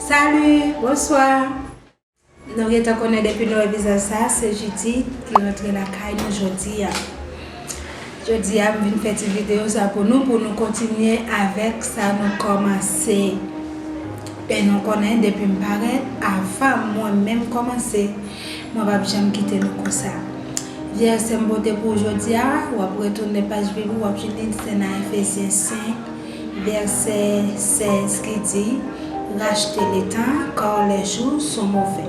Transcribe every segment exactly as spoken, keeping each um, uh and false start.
Salut, bonsoir. Nou gentan konnen depi nou wè vizaj sa, se Judith ki rantre lakay nou jodi a. Jodi a, m vin fè ti videyo sa pou nou, pou nou kontinye avèk sa nou kòmanse. E nou konnen depi m parèt, avan mwen menm kòmanse, mwen p ap janm kite nou konsa. Vèsè m pote pou w jodi a, w ap retounen paj Bib ou, w ap jwenn li, se nan Efezyen senk, vèsè sèz ki di, Rachetez le temps, car les jours sont mauvais.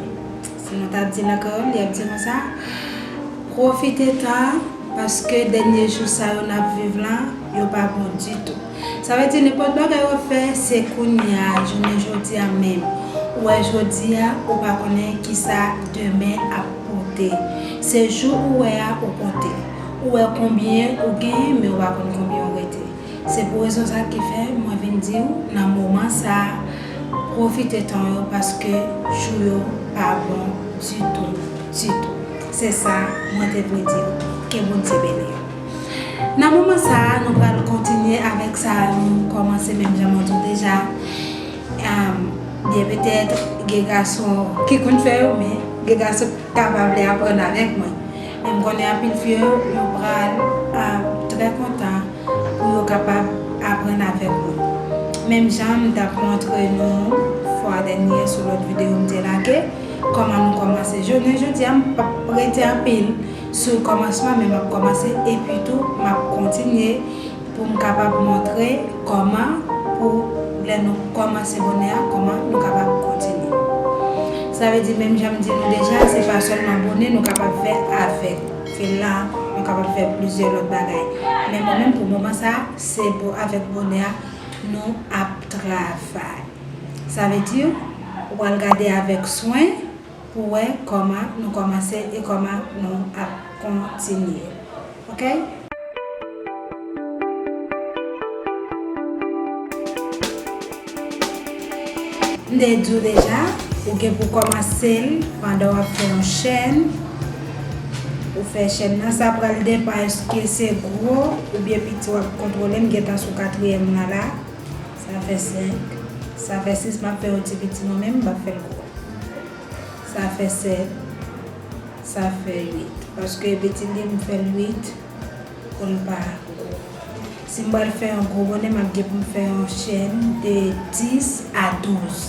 Si nou ta di l an kreyòl, li ap di konsa, pwofite tan an, paske dènye jou sa yo n ap viv lan, yo pa bon ditou. Sa vle di nenpòt bagay w ap fè, se kounye a, jounen jodi a menm. Ou wè jodi a, ou pa konnen kisa demen ap pote. Se jou ou wè a ou konte. Ou wè konbyen ou genyen, men ou pa konn konbyen ou rete. Se pou rezon sa ki fè mwen vin di w nan moman sa a, pwofite tan yo paske jou yo pa bon ditou, ditou. Se sa mwen te vle di w. Ke Bondye beni w. Nan moman sa a, nou pral kontinye avèk sa nou kòmanse menm jan mwen di w deja. Am, byen petèt, gen gason ki konn fè yo, men gen gason ki ta pa vle aprann avèk mwen. Men m konnen anpil fi yo, yo pral, am, trè kontan pou yo kapab aprann avèk mwen. Menm jan m t ap montre nou fwa dènye sou lòt videyo m te lage, kòman nou kòmanse. Jounen jodi a, m p ap rete anpil sou kòmansman, men m ap kòmanse, epi tou, m ap kontinye pou m kapab montre kòman pou lè nou kòmanse bonè a, kòman nou kapab kontinye. Sa vle di, menm jan m di nou deja, se pa sèlman bonè nou kapab fè avèk fil la, nou kapab fè plizyè lòt bagay. Men mwen menm, pou moman sa, se pou avèk bonè a, nou ap travay. Sa vle di, ou pral gade avèk swen pou wè kòman nou kòmanse e kòman nou ap kontinye. Oke? M te di w deja, ou gen pou kòmanse l pandan w ap fè yon chèn. Ou fè chèn nan, sa pral depann èske se gwo oubyen piti w ap kontwole. M gentan sou katriyèm nan la. Sa fè senk. Sa fè sis, m ap fè yon ti piti mwen menm, m p ap fè l gwo. Sa fè sèt. Sa fè uit. Paske piti li, m fè l uit pou l pa gwo. Si m pral fè yon gwo bonè, m ap gen pou m fè yon chèn de dis a douz.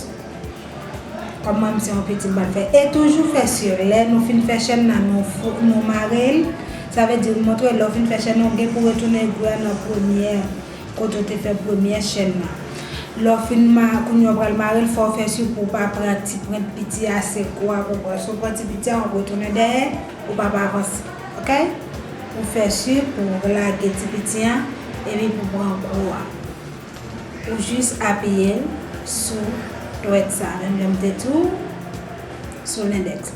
Kòm mwen, m se yon piti, m pral fè. E toujou fè si lè nou fin fè chèn nan, nou fou-, nou mare l. Sa vle di, m montre lè w fin fè chèn nan, ou gen pou retounen egwi a nan premyè kote w te fè premyè chèn nan. Lè w fin ma-, kounye a w pral mare l, fò w fè si pou w pa pran ti pwent piti a, se gwo a pou w pran. Si w pran ti piti a, w ap retounen dèyè, ou p ap avanse. Oke? Ou fè si pou w lage ti piti a, epi pou w pran gwo a. Ou jis apiye l sou dwèt sa, menm jan m te di w, sou lendèks.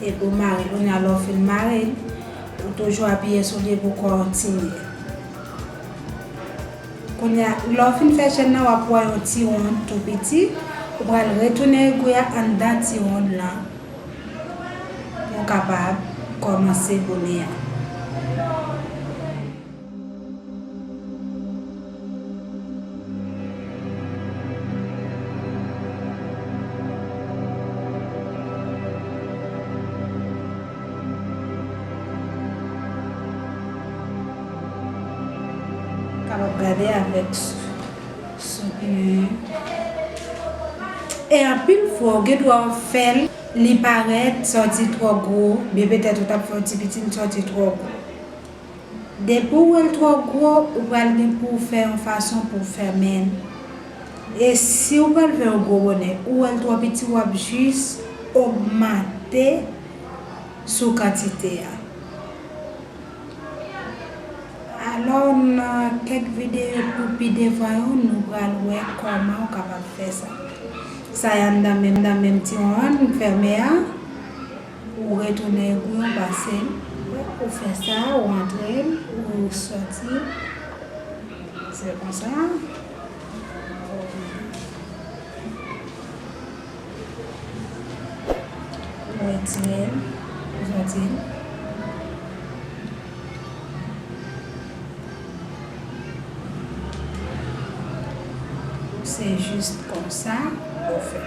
Epi w mare l, kounye a lè w fin mare l, ou toujou apiye sou li pou w kontinye. Kounye a, lè w fin fè chèn nan, w ap wè yon ti wonn tou piti, ou pral retounen egwi a anndan ti wonn lan pou w kapab kòmanse bonè a. Kapab gade avèk s-, soutni. E anpil fwa, ou gen dwa fè l, li parèt sòti twò gwo, men petèt ou t ap fè yon ti piti, li sòti twò gwo. Depi w wè l twò gwo, ou pral gen pou w fè yon fason pou w fèmen l. E si w pral fè yon gwo bonè, ou wè l twò piti, w ap jis ogmante sou kantite a. Alò, nan kèk videyo pou pi devan yo, nou pral wè kòman w kapab fè sa. Sa y anndan menm, nan menm ti wonn fèmen an. Ou retounen egwi w, pase l. Ou fè sa, ou antre l, ou sòti l. Se konsa. Ou retire l, ou sòti l. Se jis konsa. Ou fè.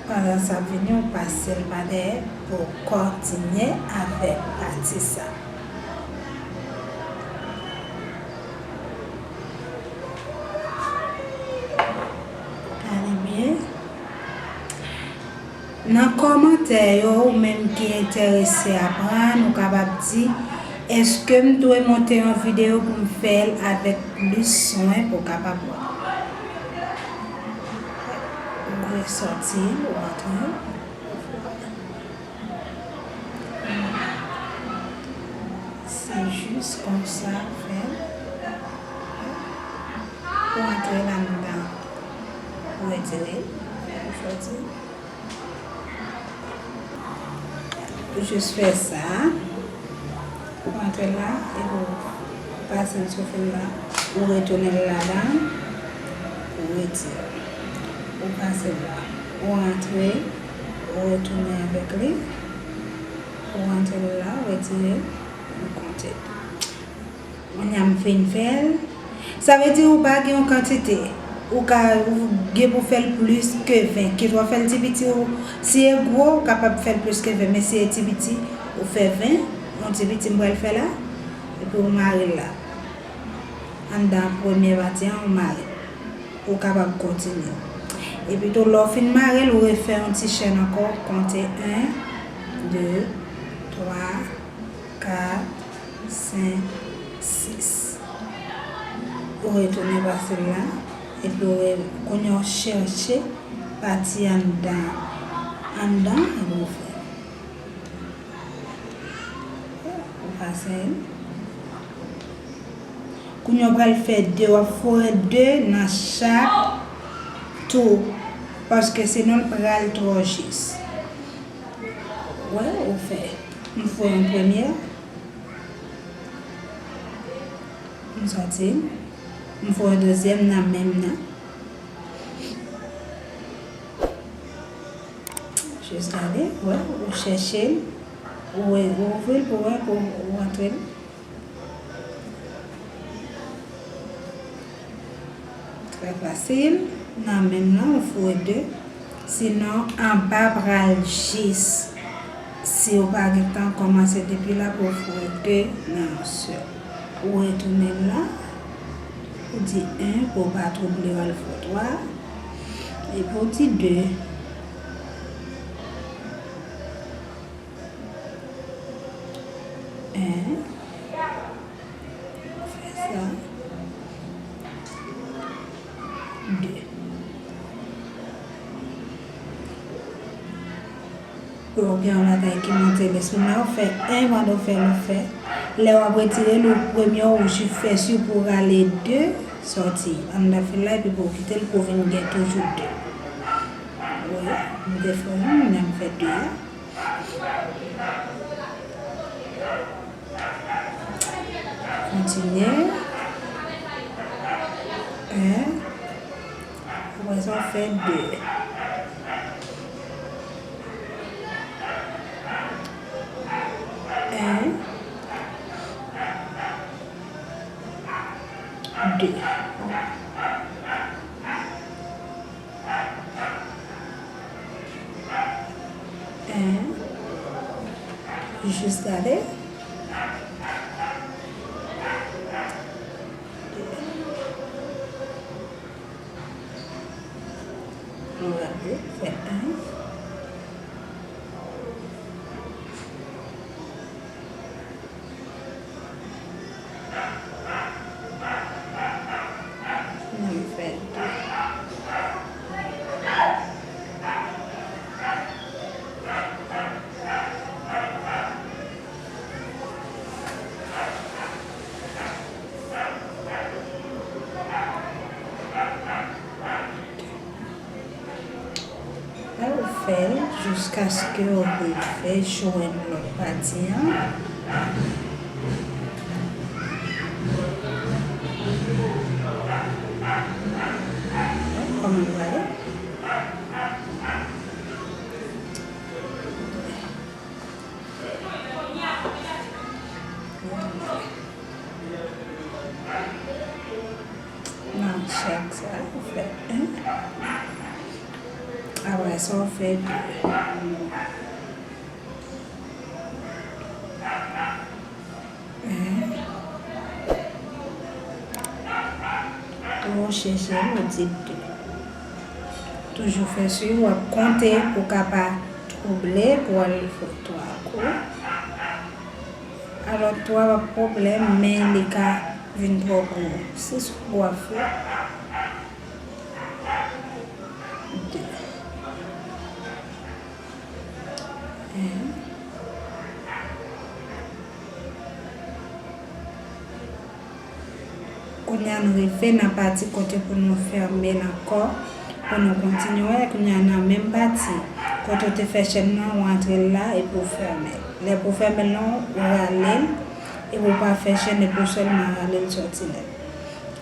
Pandan sa ap vini, ou pase l pa dèyè pou w kontinye avèk pati sa. Gade byen. Nan kòmantè yo, ou menm ki enterese aprann, ou kapab di, èske m dwe monte yon videyo pou m fè l avèk plis swen pou w kapab wè? Ou resòti, ou antre. Se jis konsa fè. Ou antre ladan. Ou retire l. Ou sòti. Ou jis fè sa. Ou antre la, epi ou pase l sou fil la. Ou retounen l ladan. Ou retire. Ou pase l la. Ou antre. Ou retounen avèk li. Ou antre l la, ou retire l. Ou konte. Kounye a m fin fè l. Sa vle di ou pa gen yon kantite. Ou ka, ou gen pou fè l plis ke ven. Kit w ap fè l ti piti, ou, si e gwo, ou kapab fè l plis ke ven. Men si e ti piti, ou fè ven. Yon ti piti m pral fè la. Epi ou mare l la. Anndan premye pati an, ou mare l. Ou kapab kontinye. Epi tou, lè w fin mare l, ou refè yon ti chèn ankò, konte en, de, twa, kat, senk, sis. Ou retounen pase l la, epi ou re-, kounye a w chèche pati anndan, anndan, epi ou fè. Ou pase l. Kounye a w pral fè de, w ap foure de nan chak tou, paske sinon l pral twò jis. Wè, ou fè. M foure yon premye. M sòti. M foure yon dezyèm nan menm nan. Jis gade, wè, ou chèche l, ou, ou ouvri l pou wè, pou ou antre l. Trè fasil. Nan menm nan, ou foure de. Sinon, anba pral jis. Si ou pa gen tan, kòmanse depi la pou w foure de nan yon sèl. Ou retounen la. Ou di en pou w pa twouble w al fè twa. Epi w di de. En. Fè sa. De. Ou gen yon bagay ki monte lespri m la, ou fè en pandan w fè l, ou fè. Lè w ap retire l, ou premye w jis fè si pou w rale de sòti anndan fil la, epi pou w kite l pou w vin gen toujou de. Wi, m te fè youn, men m fè de a. Kontinye. En. Apre sa, w fè de. En. De. En. Jis gade. Nou gade, fè en. Nan fè de. Lè ou fè l jiskaske ou rive jwenn lòt pati an. Kòman l prale? Ou tonbe. Nan chak sa, ou fè en. Apre sa, ou fè de. En. Ou chèche l, ou di de. Toujou fè swi, w ap konte pou w ka pa twouble, pou w al fè twa kou. Alò, twa pa pwoblèm, men li ka vin twò gwo. Se sa w ap fè. De. En. Kounye a, nou rive nan pati kote pou nou fèmen l ankò, pou nou kontinye. Kounye a, nan menm pati, kote w te fè chèn nan, ou antre l la, epi w fèmen l. Lè pou w fèmen l lan, ou rale l, epi w pa fè chèn, epi w sèlman rale l sòti nèt.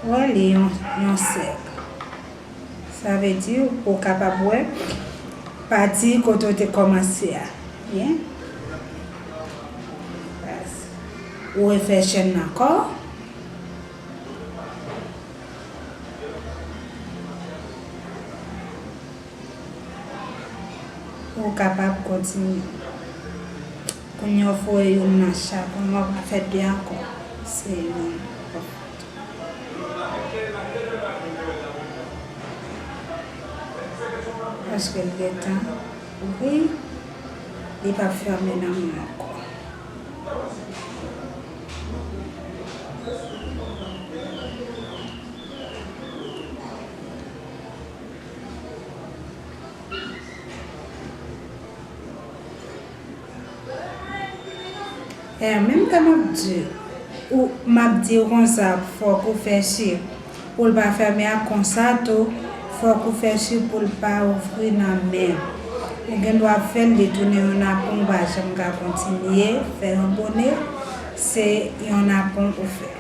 Ou wè, li yon, yon sèk. Sa vle di, ou kapab wè pati kote w te kòmanse a. Byen. Ou refè chèn nan ankò. Ou kapab kontinye. Kounye a w foure youn nan chak, kounye a w pa fè de ankò. Se youn. Paske l gentan ouvri, li p ap fèmen nan men ankò. E menm jan m ap di ou, m ap di w konsa, fòk ou fè swi pou l pa fèmen a, konsa tou, fòk ou fè swi pou l pa ouvri nan men w. Ou gen dwa ap fè l, li tounen yon napon, ou pa janm ka kontinye fè yon bone, se yon napon ou fè.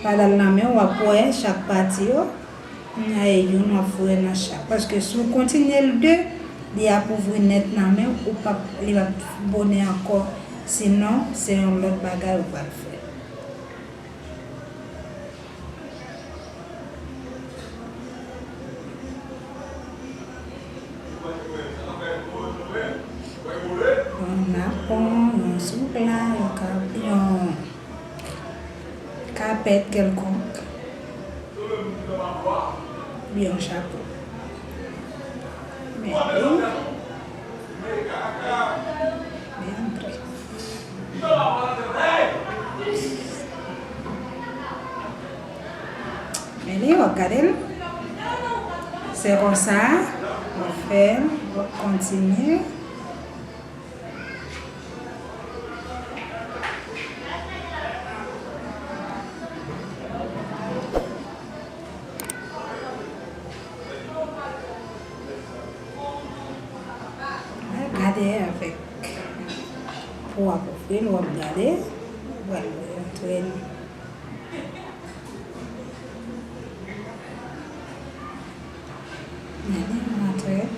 Pandan l nan men w, w ap wè chak pati yo. Kounye a e youn w ap foure nan chak. Paske si w kontinye l de, li ap ouvri nèt nan men w, ou p ap, li p ap bone ankò. Sinon, se yon lòt bagay ou pral fè. Yon napon, yon soupla, yon ka-, yon kapèt kèlkonk, oubyen yon chapo. Men li, li antre. Men li, w ap gade l. Se konsa, w ap fè l, w ap kontinye. Gade avèk po a pou fri l, w ap gade, w ap rantre l. Gade, rantre l.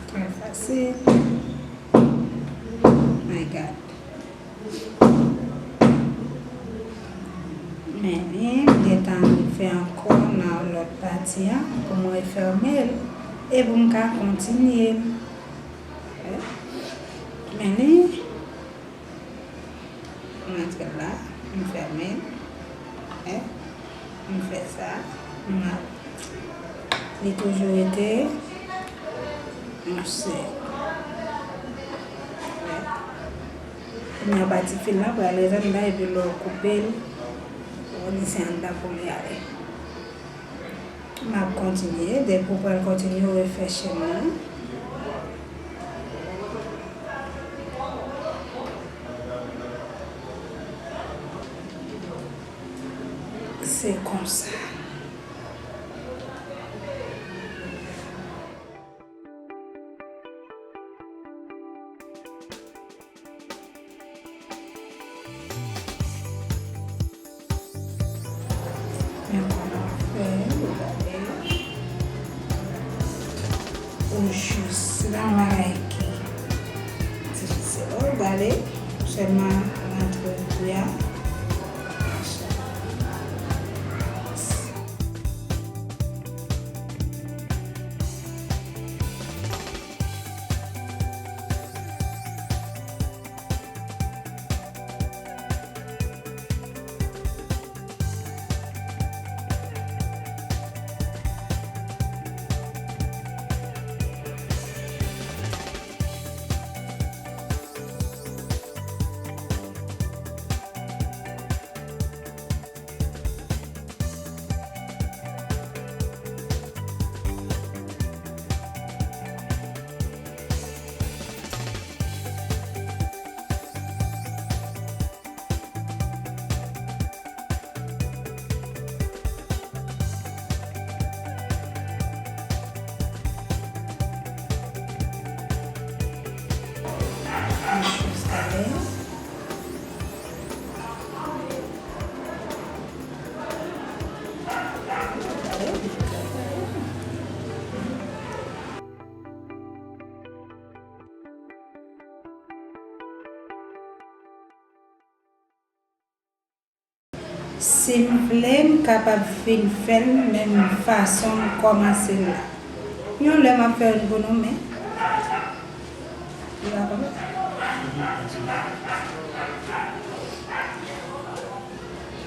Trè fasil. My God. Men li, m gentan fè ankò nan lòt pati a pou mwen fèmen l e pou m ka kontinye l. Men li, m antre la, m fèmen l. M fè sa, m ap, li toujou rete. Monchè. Kounye a pati fil la pral ret anndan, epi lè w koupe l, ou konnen se anndan pou li ale. M ap kontinye, depi w pral kontinye, ou refè chèn nan. Se konsa. Men kòman fè, ou gade. Ou jis la, bagay ki difisil. Ou gade, sèlman rantre kou a. Si m vle, m kapab fin fè l menm fason m kòmanse l la. Yon lè m ap fè youn pou nou, men li pa kòmanse.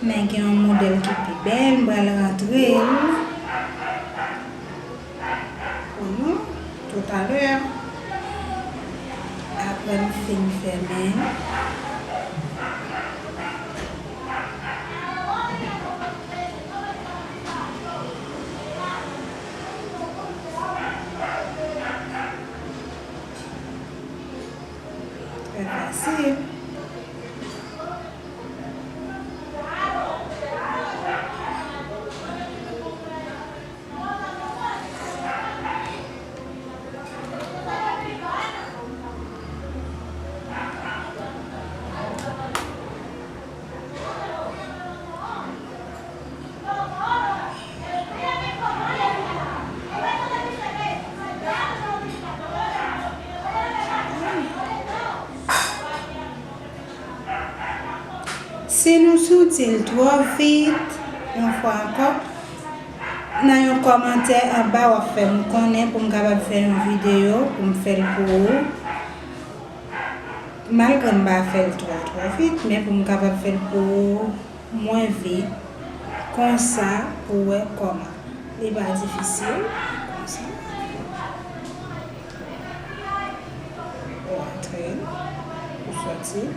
Men gen yon modèl ki pi bèl, m pral rantre l pou nou toutalè, apre m fin fèmen l. Trè fasil. Si nou soti l twò vit, yon fwa ankò, nan yon kòmantè anba, w ap fè m konnen pou m kapab fè yon videyo pou m fè l pou ou. Malgre m pa fè l twò, twò vit, men pou m kapab fè l pou ou mwen vit, konsa pou w wè kòman. Li pa difisil, konsa. Ou antre, ou soti.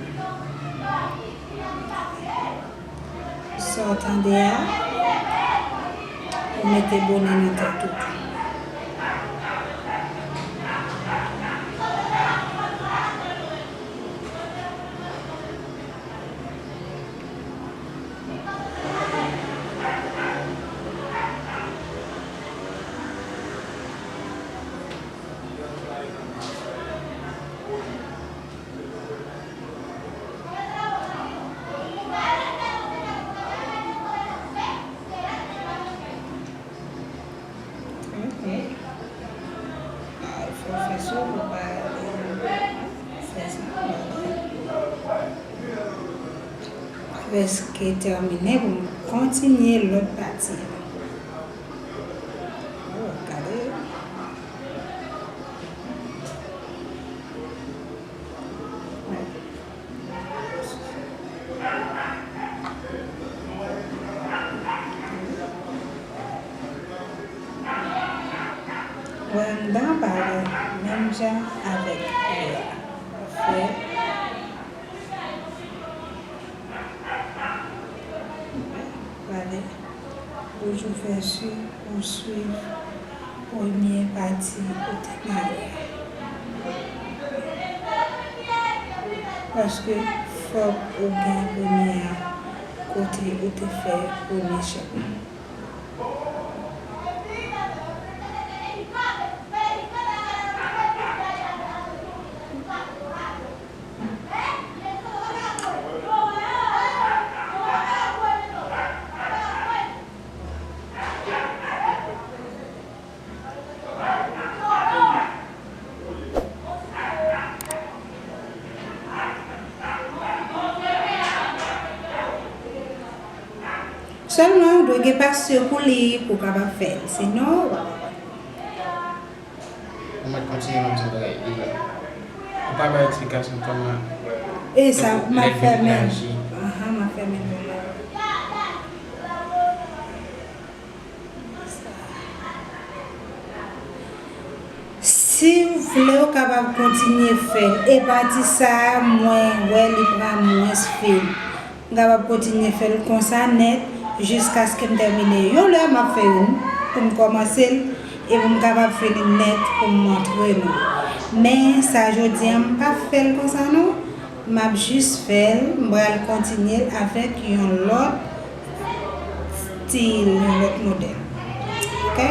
Sa w tande a, ou mete bonè nan tèt ou tou. Prèske tèmine pou m kontinye lòt pati a. Oh, gade. Anndan pare menm jan avèk lè a. Fè, pale. Toujou fè si ou swiv premye pati ou te mare a. Paske fòk ou gen premye a kote ou te fè premye chèn. Sèlman, ou dwe gen pasyon pou li, pou w kapab fè l. Sinon, w ap Ou mèt kontinye menm jan bagay li la. Ou pa bay eksplikasyon kòman E sa, m ap fèmen l. Ahan, m ap fèmen l. Si w vle, w kapab kontinye fè l. E pati sa a, mwen wè li pran mwens fil. M kapab kontinye fè l konsa nèt jiskaske m tèmine. Yon lè m ap fè youn pou m kòmanse l e pou m kapab fini nèt pou m montre nou. Men sa jodi a m p ap fè l konsa non. M ap jis fè l, m pral kontinye l avèk yon lòt stil, yon lòt modèl. Oke?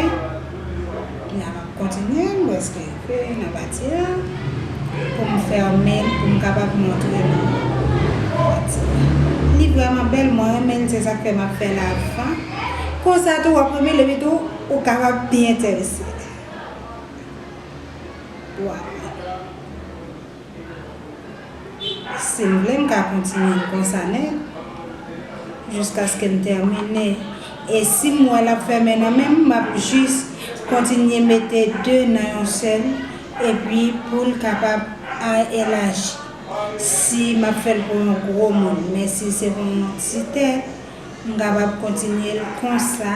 Kounye a m ap kontinye, m prèske rive nan pati a. Pou m fèmen l, pou m kapab montre nou pati a. Li vrèman bèl, mwen renmen l, se sa k fè m ap fè l avan. Konsa tou, w ap renmen l, epi tou, ou kapab pi enterese. W ap wè. Si m vle, m ka kontinye l konsa nèt, jiskaske m tèmine. E si m wè l ap fèmen nan men m, m ap jis kontinye mete de nan yon sèl, epi pou l kapab a-, elaji. Si m ap fè l pou yon gwo moun, men si se pou yon ti tèt, m kapab kontinye l konsa,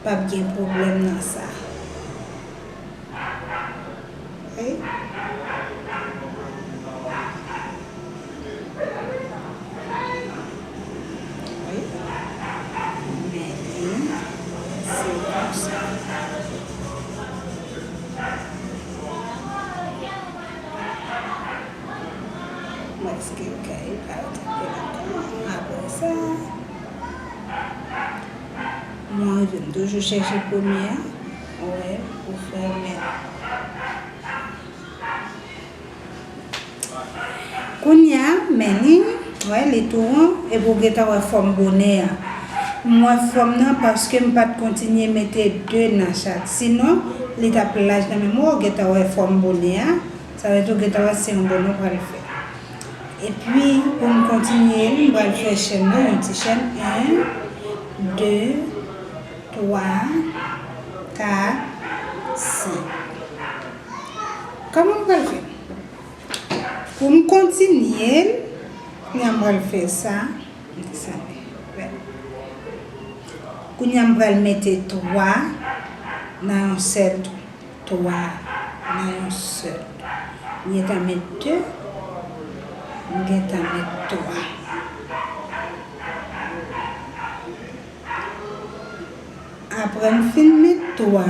p ap gen pwoblèm nan sa. Wi. Wi. Men li, se konsa. Mwen esplike l pa yo te fè l ankò. Apre sa, mwen rive, m toujou chèche premye a, wè, pou fèmen. Kounye a, men li, wè, li tou won, epi w gentan wè fòm bonè a. M wè fòm nan paske m pa t kontinye mete de nan chak. Sinon, li t ap laj nan men mwen, w gentan wè fòm bonè a. Sa vle di w gentan wè se yon bonè w pral fè. Epi, pou m kontinye, m pral fè chèn nan, yon ti chèn, en, de, twa, kat, senk. Kòman m pral fè? Pou m kontinye l, kounye a m pral fè sa. Kounye a m pral mete twa nan yon sèl tou. Twa nan yon sèl tou. M gentan met de. M gentan met twa. Apre m fin met twa,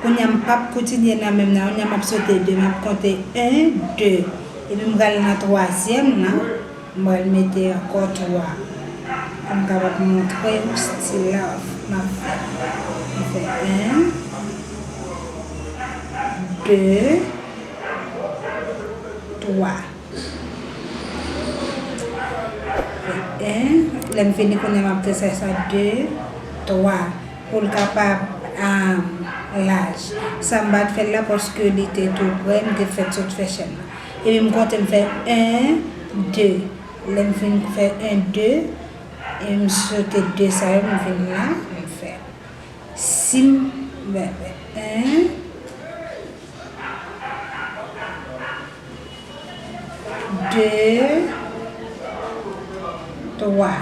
kounye a m p ap kontinye nan menm nan, kounye a m ap sote de, m ap konte en, de. Epi m pral nan twazyèm nan, m pral mete ankò twa. Pou m kapab montre w stil la m ap fè. M fè en, de, twa. En, lè m fini kounye a m ap fè sa, de, twa, pou l kapab, um, laj. Sa m pa t fè l la paske li te tou prè, m te fèk sot fè chèn nan. Epi m konte m fè en, de. Lè m fin fè en, de, e m sote de sa yo, m vin la, m fè. Si m, ben, ben, en, de, twa.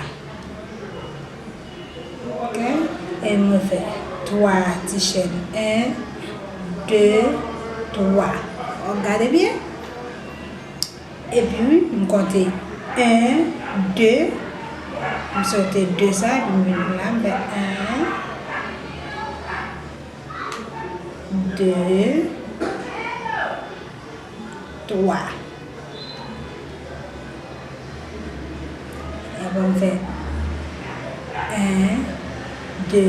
Oke? E mwen fè twa ti chèn. En, de, twa. W ap gade byen. Epi, m konte en, de, m sote de sa, epi m vin la, m fè en, de, twa. Apre m fè en, de,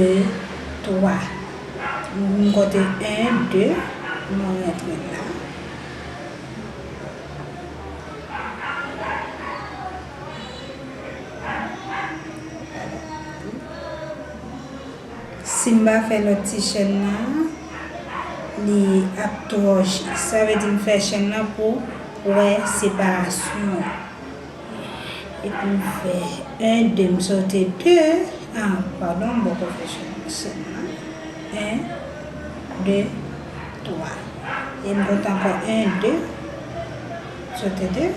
twa. M konte en, de, m rantre la. Si m pa fè lòt ti chèn nan, li ap twò chich. Sa vle di m fè chèn nan pou wè separasyon an. Epi m fè en, de, m sote de. Ah, padon, m poko fè chèn, chèn nan. En, de, twa. E m konte ankò en, de, sote de.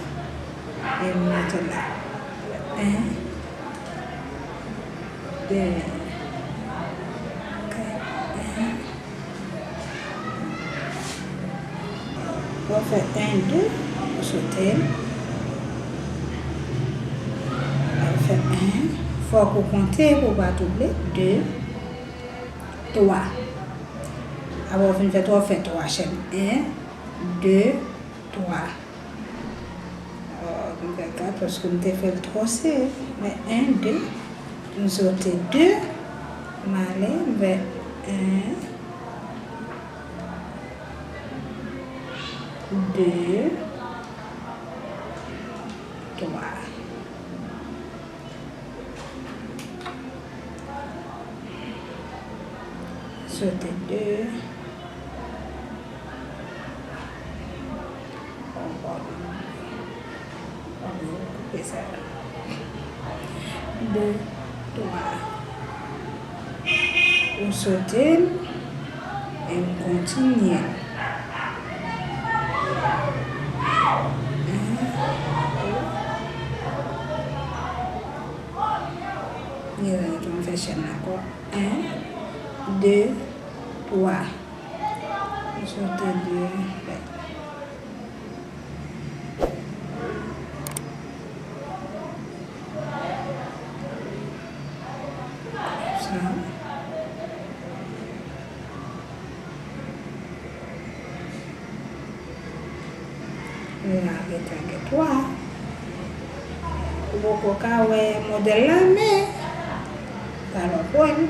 E m mete la. En, de, kat, en. Ou fè en, de, ou sote l. Ou fè en, fòk ou konte pou w pa twouble. De, twa. Apre w fin fè twa, w fè twa chèn. En, de, twa. Oh, m fè kat paske m te fè l twò sere. Men en, de, m sote de, m ale, m fè en, de, twa. Sote de. Bon, bon. Bon, koupe sa. De, twa. Ou sote l, e m kontinye. Gen lè tou m fè chèn ankò. En, de, twa. M sote de. Konsa. La, gentan gen twa. Ou poko ka wè modèl la, men talè w ap wè l.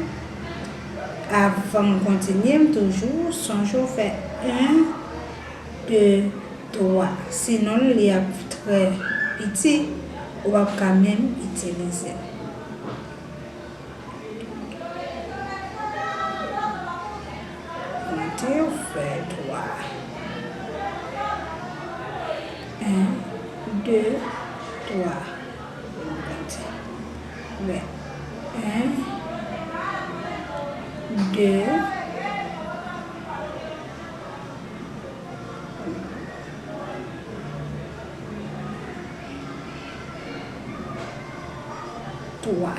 Avan m kontinye, m toujou sonje w fè en, de, twa. Sinon, li ap trè piti, ou p ap ka menm itilize l. Konte, ou fè twa. En, de, twa. Konte. Fè en, de, twa.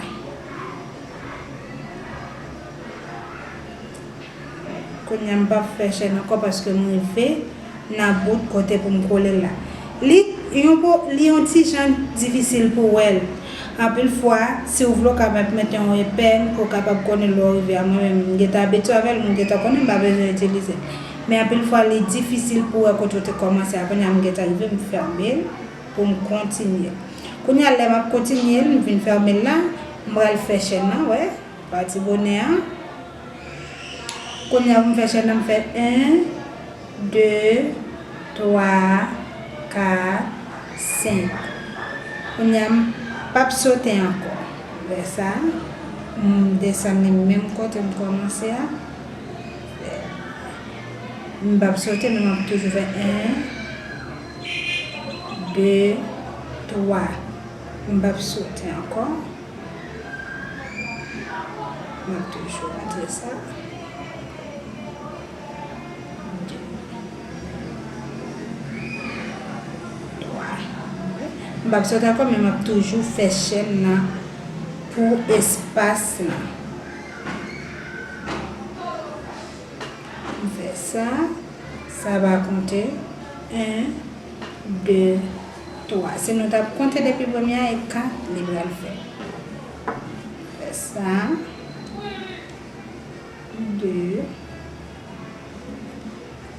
Kounye a m p ap fè chèn ankò paske m rive nan bout kote pou m kole l la. Li yon po, li yon ti jan difisil pou wè l. Anpil fwa, si w vle w kapab mete yon epèl pou w kapab konnen lè w rive a. Mwen menm, m gentan abitye avè l, m gentan konnen m pa bezwen itilize l. Men anpil fwa, li difisil pou w wè kote w te kòmanse a. Kounye a m gentan rive, m fèmen l pou m kontinye. Kounye a, lè m ap kontinye l, m vin fèmen l la, m pral fè chèn nan, wè, pati bonè a. Kounye a, pou m fè chèn nan, m fè en, de, twa, kat, senk. Kounye a, m p ap sote ankò. Lè sa, m desann li menm kote m kòmanse a. M p ap sote, men m ap toujou fè en, de, twa. M p ap sote ankò. M ap toujou rantre sa. De, twa. M p ap sote ankò, men m ap toujou fè chèn nan pou espas lan. M fè sa, sa va konte en, de, twa. Si nou t ap konte depi premye a, e kat li pral fè. Fè sa, de,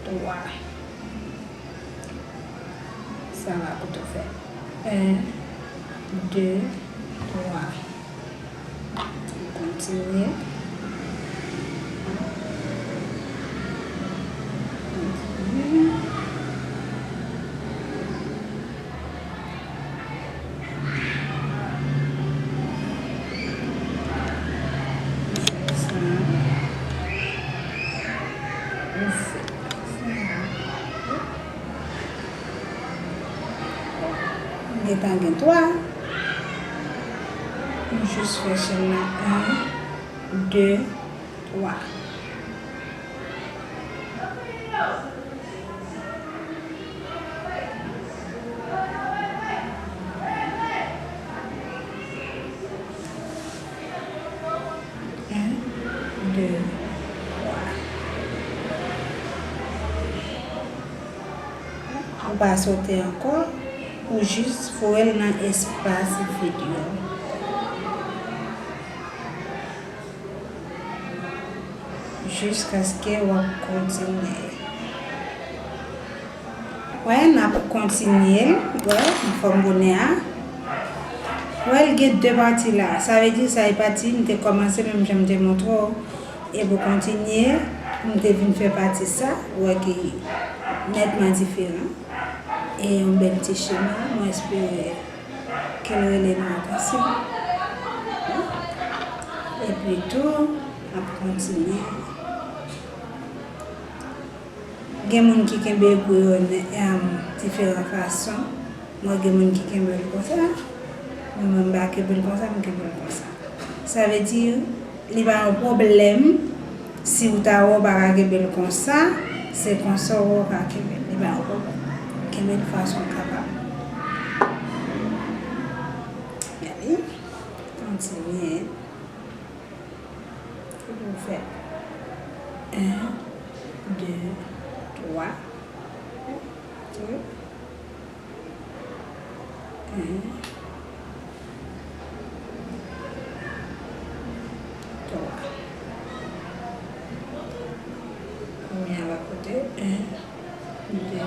twa. Sa va konte fè en, de, twa. Kontinye. Kontinye. Fè sa. Ou fè sa. M gentan gen twa. M jis fè chèn nan en, de, twa. En, de, twa. Ou pa sote ankò, ou jis foure l nan espas vid yo. Jiskaske w ap kontinye. Wè, n ap kontinye l. Wè, anfòm bonè a. Wè, l gen de pati la. Sa vle di sa e pati m te kòmanse menm jan m te montre w. E pou kontinye, m te vin fè pati sa. Wè ki nètman diferan. E yon bèl ti chema. Mwen espere ke l rele nou atansyon. Epi tou, n ap kontinye. Gen moun ki kenbe gwo yo nan, em, diferan fason. Mwen gen moun ki kenbe l konsa. Men mwen m pa kenbe l konsa, m kenbe l konsa. Sa vle di, li pa yon pwoblèm si w ta wè w pa ka kenbe l konsa, se konsa w wè w ka kenbe l. Li pa yon pwoblèm. Kenbe l fason w kapab. Gade. Kontinye. Ou fè en, de, twa. Wi. En, twa. Premye a va konte en, de,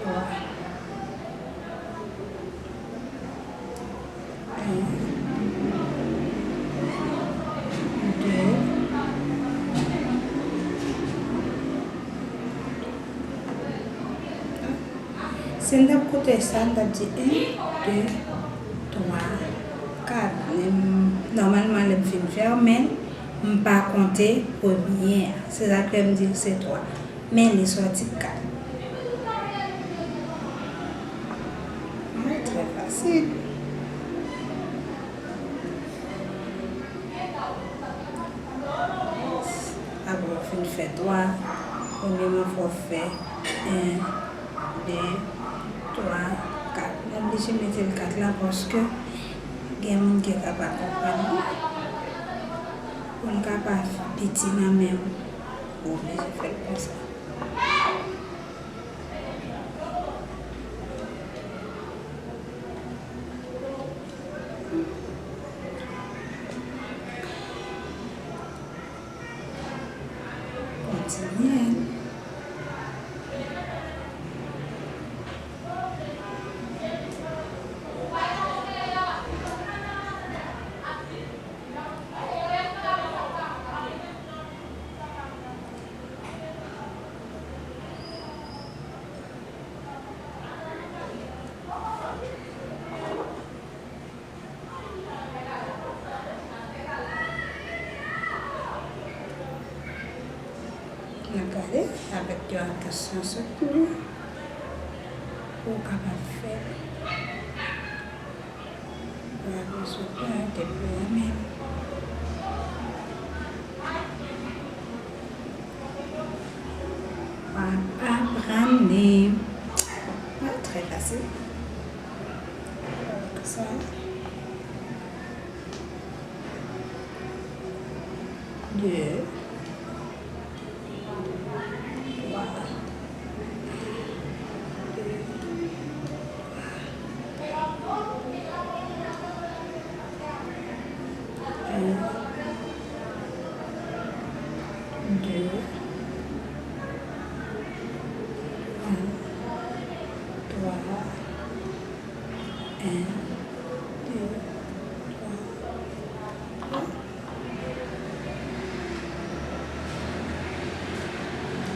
twa. En, de. Si n t ap konte sa, n t ap di en, de, twa, kat. Men, nòmalman, lè m fin fè yo, men m pa konte premye a. Se sa k fè m di l se twa. Men li sòti kat. Wi, trè fasil. Apre w fin fè twa, premyèman fò w fè en, de, twa, kat. M oblije mete l kat la paske gen moun ki ka pa konprann li. Pou l ka pa piti nan men w, ou oblije fè l konsa. Kontinye. N ap gade avèk yon atansyon soutni pou w kapab fè l. Bravo, sou pwen te pou ou menm. W ap aprann li. Trè fasil. Sa. De. de, twa, en, de, twa,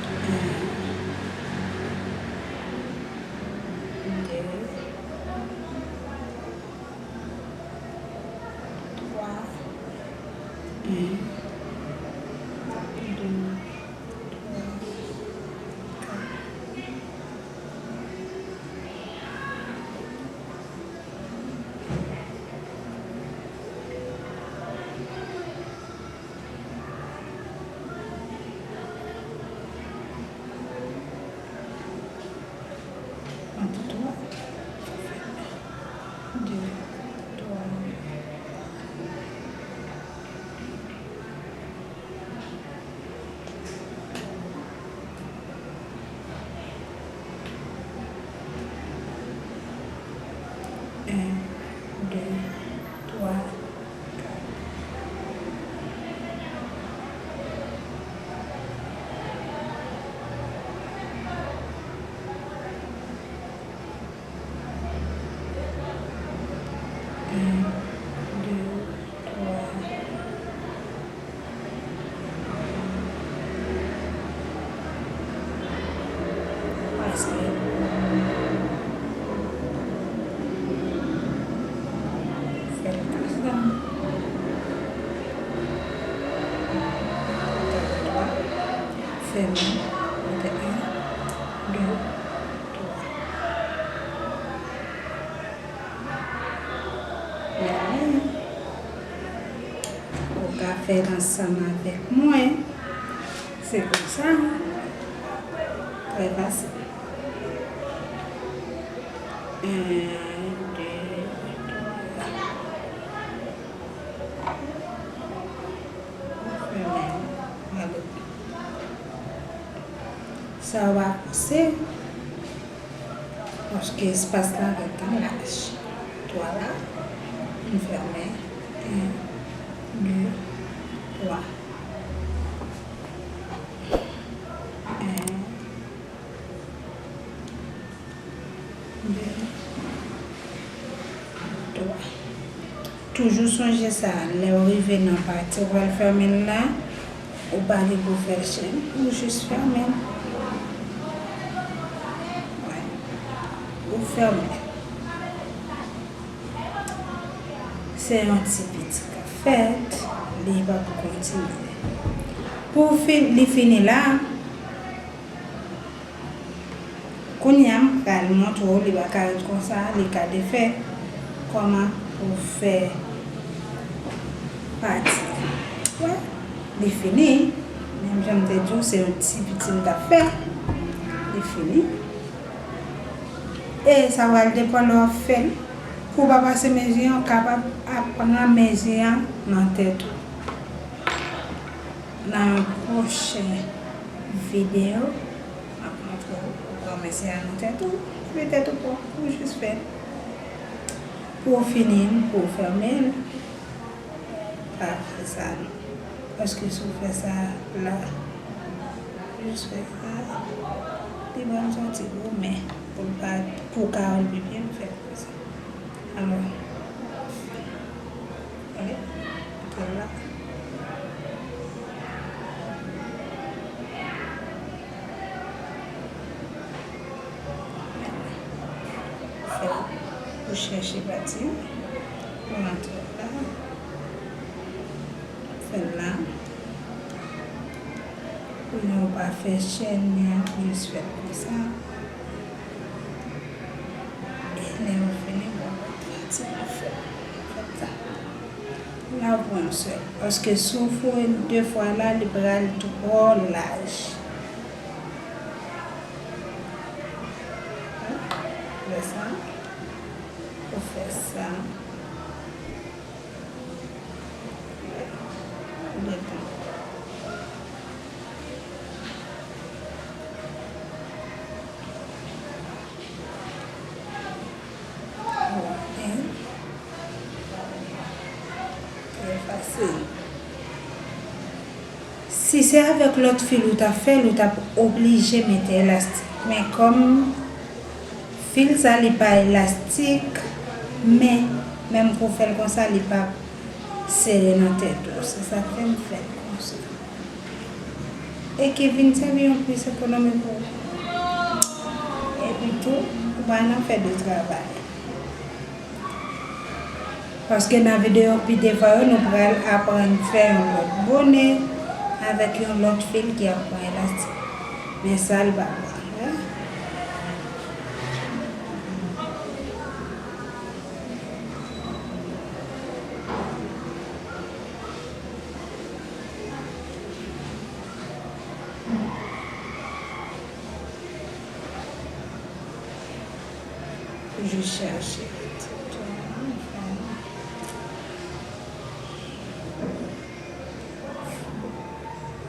twa. En, de, twa, en, de, twa, kat. An tou twa. De, twa. En, de, twa, kat. En, de, twa. Pase. Fè l konsa. Fèmen. Mete en, de, twa. Ou ka fè l ansanm avèk mwen. Se konsa. Trè fasil. En, de, twa. Fèmen. Ale. Sa w avanse. Paske espas la gentan laj. Twa la, m fèmen. En, de, twa. En, de, twa. Toujou sonje sa, lè w rive nan pati w pral fèmen l la, ou pa gen pou fè l chèn, ou jis fèmen l. Wè. Ou fèmen l. Se yon ti piti k ap fèt, li p ap kontinye. Pou fin, li fini la. Kounye a, m pral montre w, li pa ka ret konsa, li ka defèt. Kòman pou fè pati. Wè, li fini. Menm jan m te di w, se yon ti piti m t ap fè. Li fini. E sa pral depann lè w ap fè l. Pou w pa pase mezi an, w kapab ap pran mezi an nan tèt ou. Nan yon pwochen videyo, m ap montre w pou w pran mezi a nan tèt ou, epi tèt ou pwòp, ou jis fè l. Pou w fini l, pou w fèmen l, pa fè sa non. Paske si w fè sa la, jis fè sa, li pral soti gwo, men pou l pa, pou w ka wè l pi byen, fè l konsa. Alò, gade, mete l la. Fè, ou chèche pati, ou rantre la. Fè l la. Pou nou pa fè chèn li an, jis fè l konsa. E lè ou fini, bon, fè ti afè. Fè sa. La ou pran yon sèl. Paske si w foure l de fwa la, li pral twò laj. Wè sa? Ou fè sa. Detan. Bon, en. Trè fasil. Si se avèk lòt fil ou t ap fè l, ou t ap oblije mete elastik. Men kòm fil sa li pa elastik, men menm ke w fè l konsa, li p ap sere nan tèt ou. Se sa k fè m fè l konsa. E ki vin sèvi yon plis ekonomi pou ou. Epi tou, ou pa nan fè de travay. Paske nan videyo pi devan yo, nou pral aprann fè yon lòt bone avèk yon lòt fil ki ap pran elastik. Men sa l pa pran, wi. Jis chèche.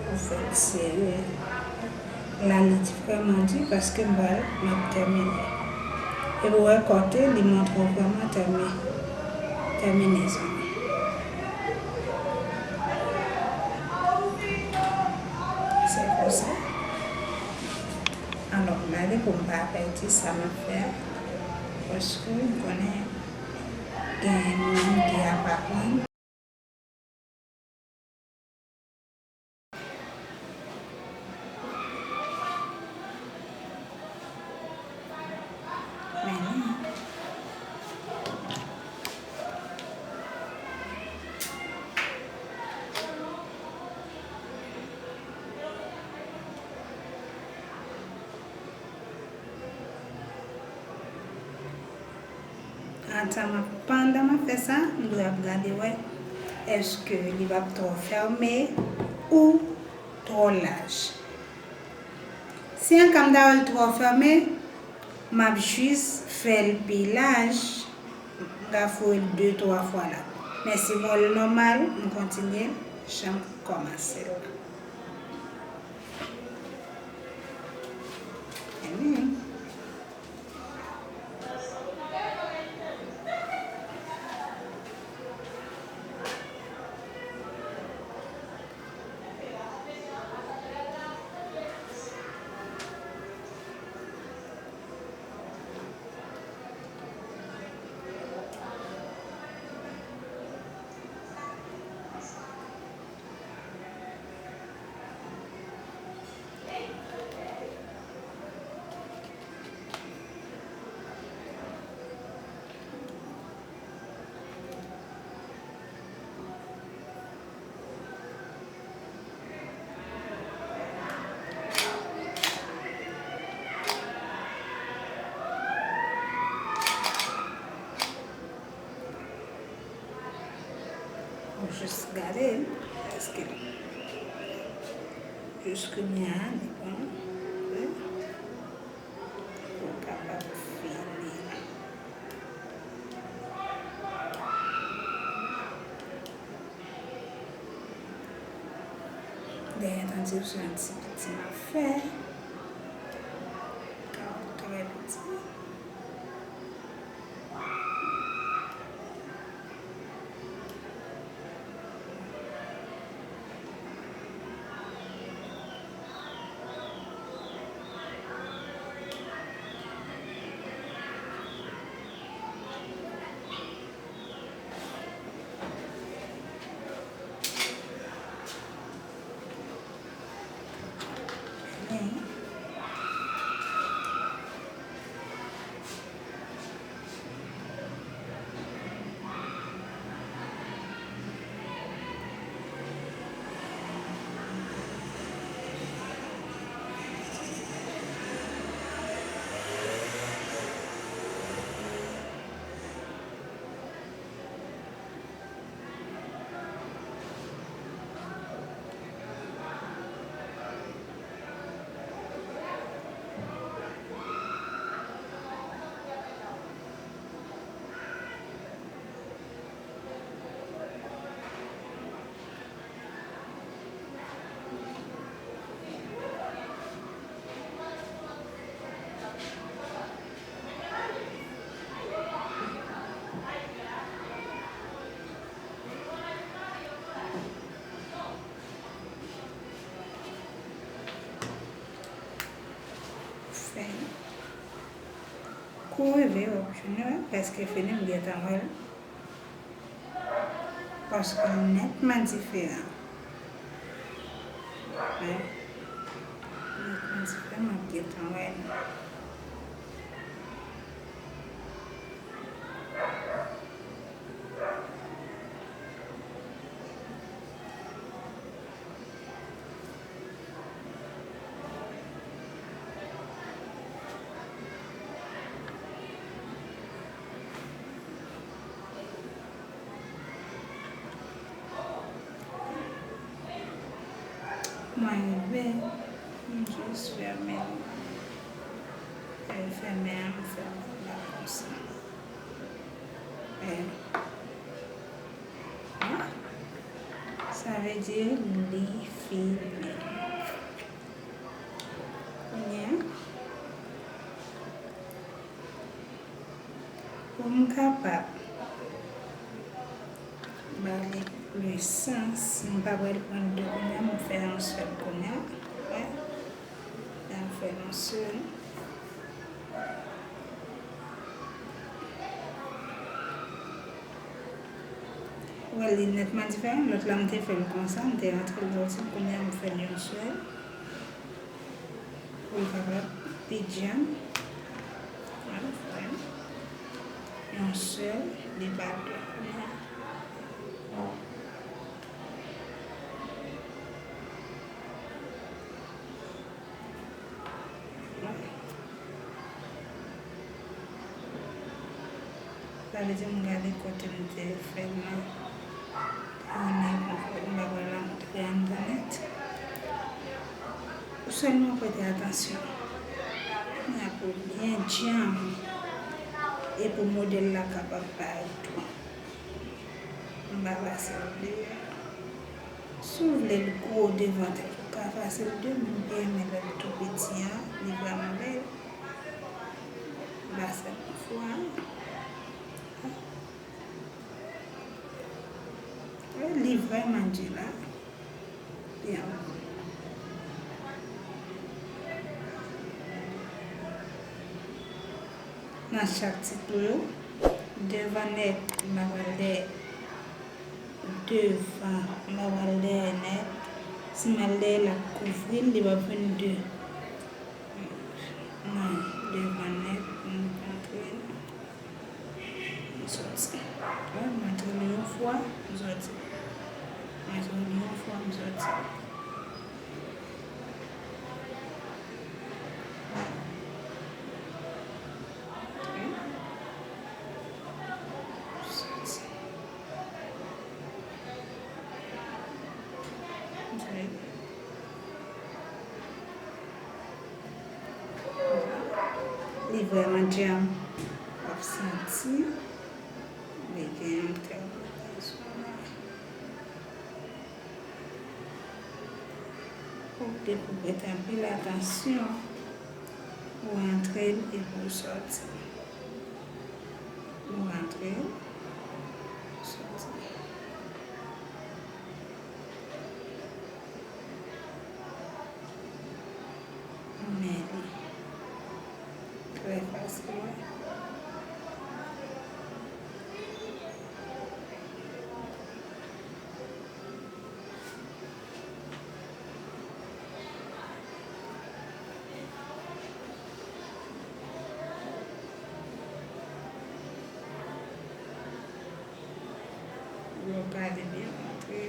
Ou fè l sere. La, li vrèman di paske m pral, m ap tèmine. Epi w wè kote li montre w vrèman tèmi-, tèminezon. Se konsa. Alò, m gade pou m pa pèdi sa m ap fè a, paske m konnen gen moun ki ap aprann. Men non. Ata m ap, pandan m ap fè sa, m dwe ap gade wè èske li p ap twò fèmen ou twò laj. Si an ka m ta wè l twò fèmen, m ap jis fè l pi laj, m ka foure l de, twa fwa la. Men si m wè l nòmal, m kontinye jan m kòmanse l la. Amen. Ou jis gade, èske jis kounye a, li bon, wi. Ou kapab fini. Dèyè tande se yon ti piti m ap fè. Trè piti. Men, Kou rive w ap jwenn yo, prèske fini, m gentan wè l. Paske l nètman diferan. Wi. Nètman diferan, m ap gentan wè l. Mwen rive, m jis fèmen l. Lè m fèmen an, m fèmen l la konsa. E, a, sa vle di li fini. Kounye a, pou m kapab ba li plis sans, m pa pral pran de kounye a, m fè yon sèl kounye a. Wè. Fè yon sèl. Wè, li nètman diferan. Lòt la, m te fè l konsa, m te rantre l sòti, kounye a, m fè l yon sèl. Pou l kapab pi djanm. Wè, m fè l yon sèl, li pa de kounye a. Sa vle di m gade kote m te fè l lan. Kounye a, m pa pral antre anndan nèt. Ou sèlman prete atansyon. Kounye a pou l byen djanm. E pou modèl la kapab parèt tou. M pa pase l deyò. Si w vle l gwo devan tèt, ou ka pase l de, m byen renmen lè l tou piti an, li vrèman bèl. M pase l yon fwa. Li vrèman di la. Byen. Nan chak ti tou yo, devan nèt, m pa pral dèyè. Devan, m pa pral dèyè nèt. Si m al dèyè l ap kouvri l, li p ap vin de. Mwen, devan nèt, m antre l. M sòti. Wè, m antre l yon fwa, m sòti. M antre l yon fwa, m sòti. Sòti. M antre l. Li vrèman djanm. W ap santi li gen yon entèpretasyon la. Ou te pou prete anpil atansyon pou w antre l epi w sòti. Ou antre l, sòti. Men li trè fasil, wi. Yo gade byen, antre,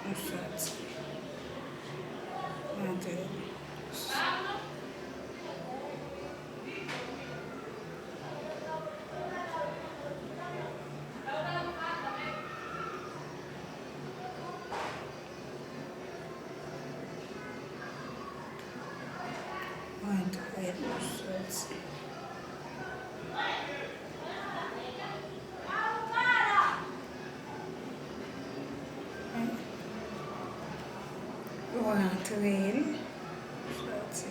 ou sòti. Antre. Antre, ou sòti. Ou rantre l, sòti.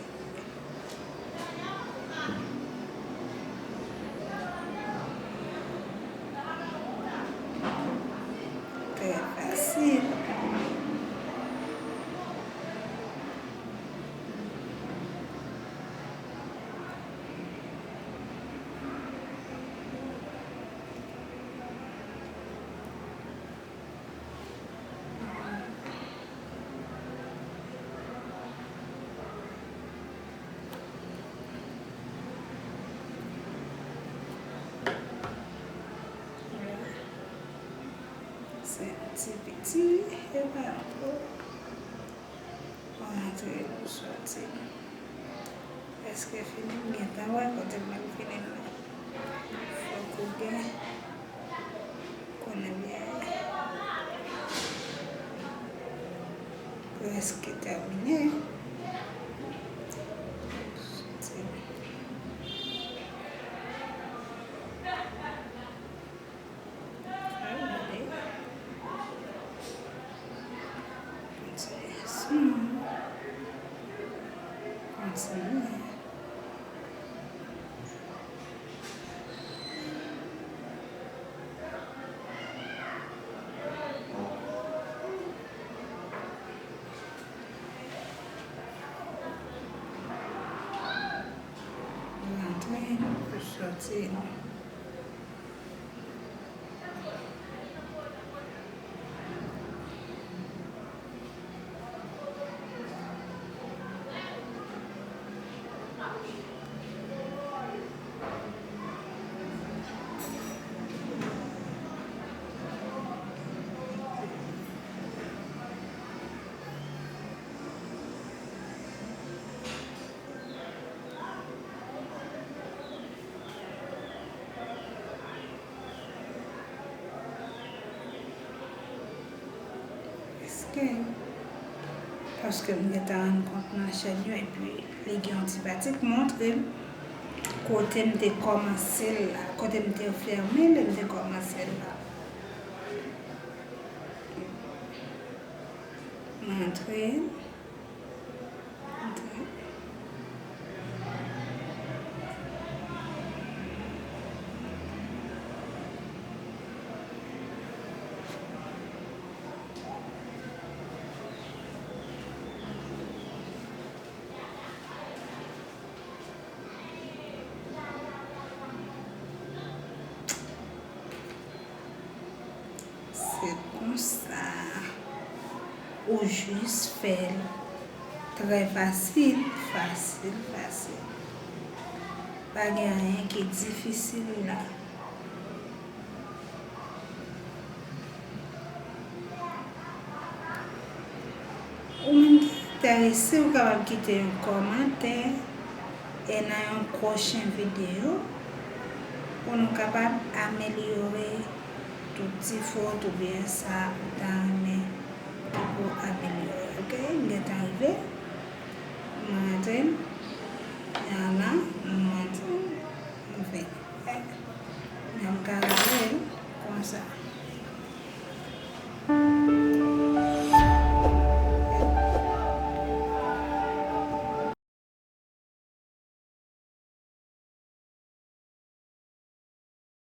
Trè fasil. Ti, epa, oh. Mwen antre, mwen soti. Prèske fini, m gentan wè kote m pral fini l la. Fòk ou gen konnen byen. Prèske tèmine. Soti. Rantre, soti. Èske, paske m gentan rann kont nan chèn yo, epi li gen yon ti pati k montre m kote m te kòmanse l la, kote m te fèmen l, e m te kòmanse l la. Mwen antre. Se konsa. Ou jis fè l. Trè fasil, fasil, fasil. Pa gen anyen ki difisil la. Ou menm ki enterese, ou kapab kite yon kòmantè e nan yon pwochen videyo, pou nou kapab amelyore tout ti fot oubyen sa ou ta renmen ki pou amelyore. Oke, m gentan rive. Mwen rantre, y a la, mwen rantre, m vini. N ap gade l.